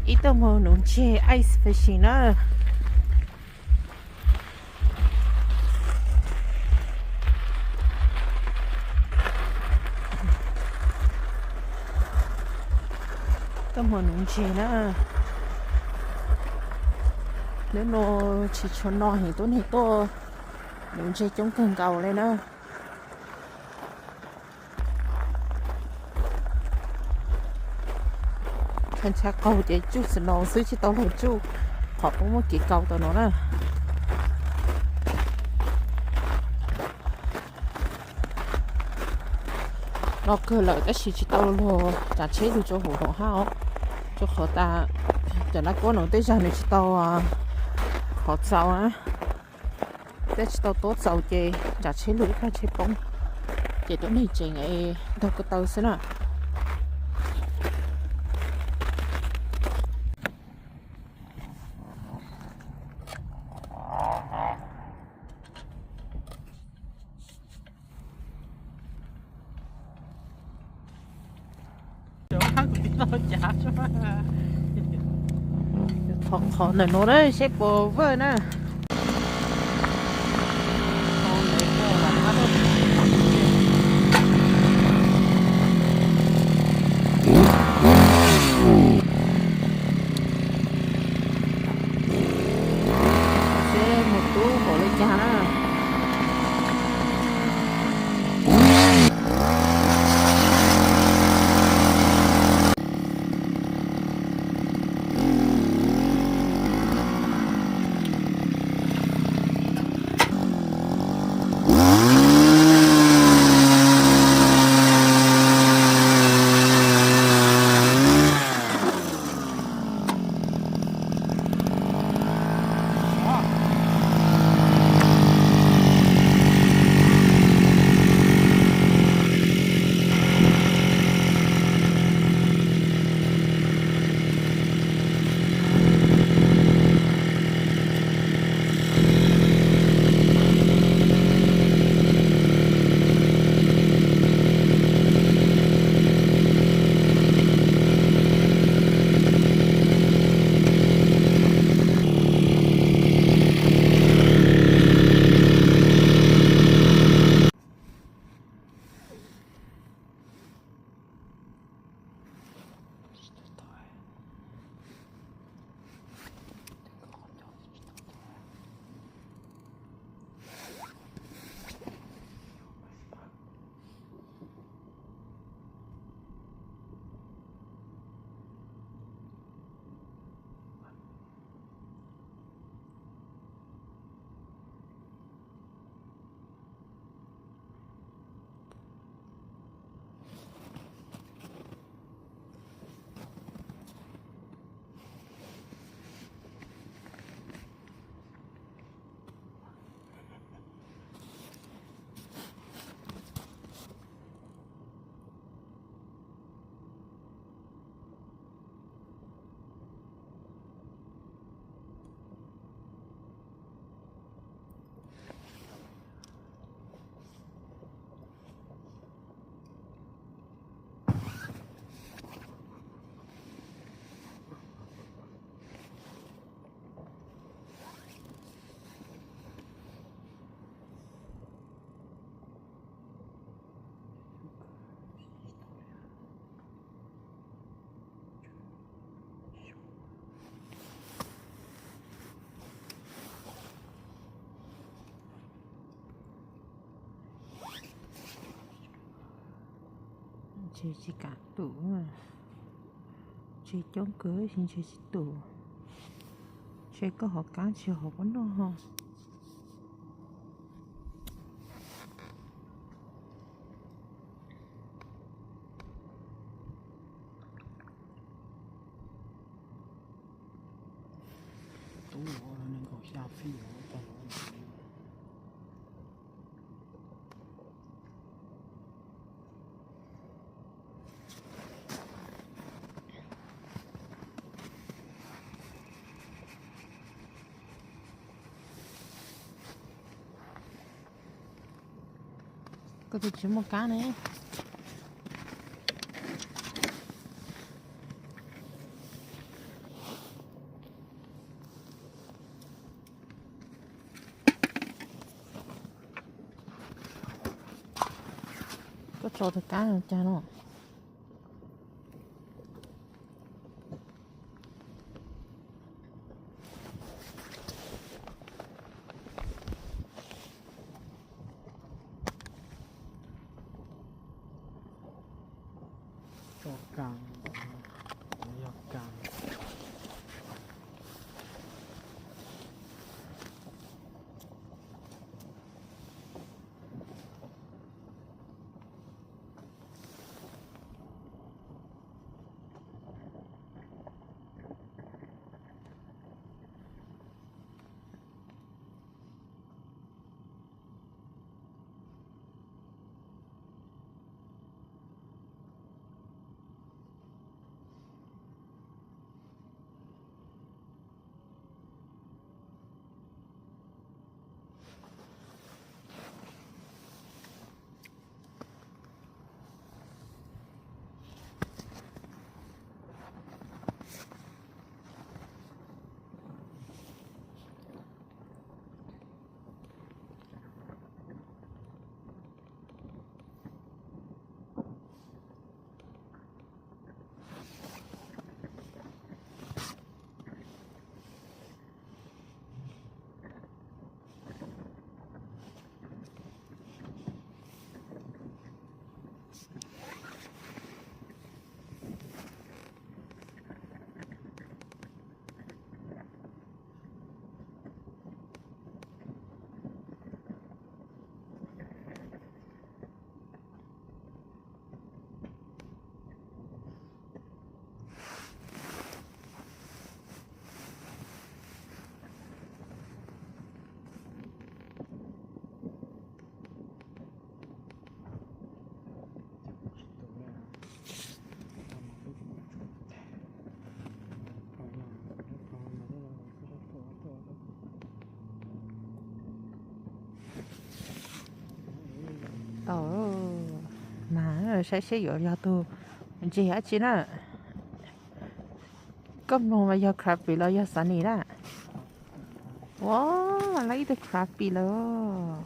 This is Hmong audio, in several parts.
Ib tuaj mus nuv ntseg ice fishing na. Tuaj mus nuv ntseg na. Hnub no tsis tshua no heev, tuab neeg tuaj nuv ntseg coob kawg nkaus li na. Ntshai qaug ces tsuj snow xwb, tsis tau luag tsuj qhov qub muab kev kaus tau no na. No kawg lawm tab sis tsis tau luag tsav tsheb lug rau hauv no hab os, rau qhov tas cov nab kuab no tej zag nws tsis tau khov txaus na. Tej tsis tau tuab txaus ces tsav tsheb lug ib plag tsheb poob, ces tuab neeg tseem ntaug ko taw xwb na. Qhov qhov ntawm no na seb puas vawj na. Seb mus tub npaum li cas na. Ntshe tsis kam tum, ntshe coob kawg ntshe tsis tum. Ntshe koj hov kaab tsis hov puab noj ho. Koj twb tsis muaj kab ne. Koj tso tus kab no cas no? Tso kas, yog kas. Tau, mas saib seb yuav yog tus ntseg dab tsi na. Koj mloog mas yog crappie los yog xav nis na? Ua, lawv ib tug crappie lawm.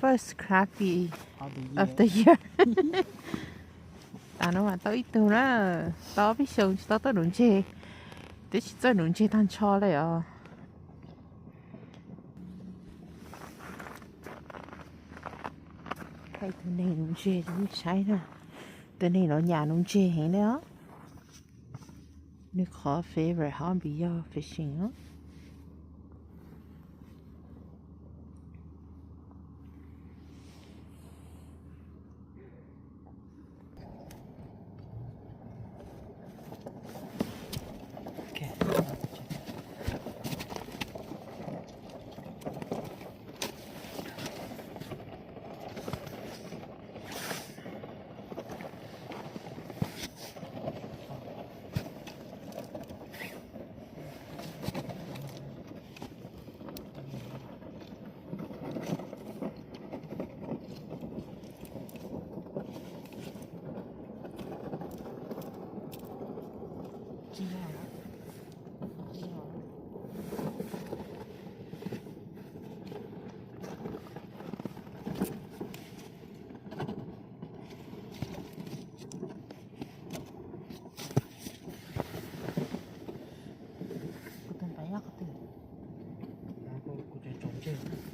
First crappie of the year. Tas no mas tau ib tug na, tau ob peb xyoos tsis tau tuaj nuv ntseg. Twb tsis txawj nuv ntseg tag nrho li os. Thaij tus neeg nuv ntseg rau nej saib na. Tus neeg no nyam nuv ntseg heev li os. Nws qhov favorite hobby yog fishing os. Kuv tus npaiv nyob qhov twg? Kuv tseem tsaus ntseg.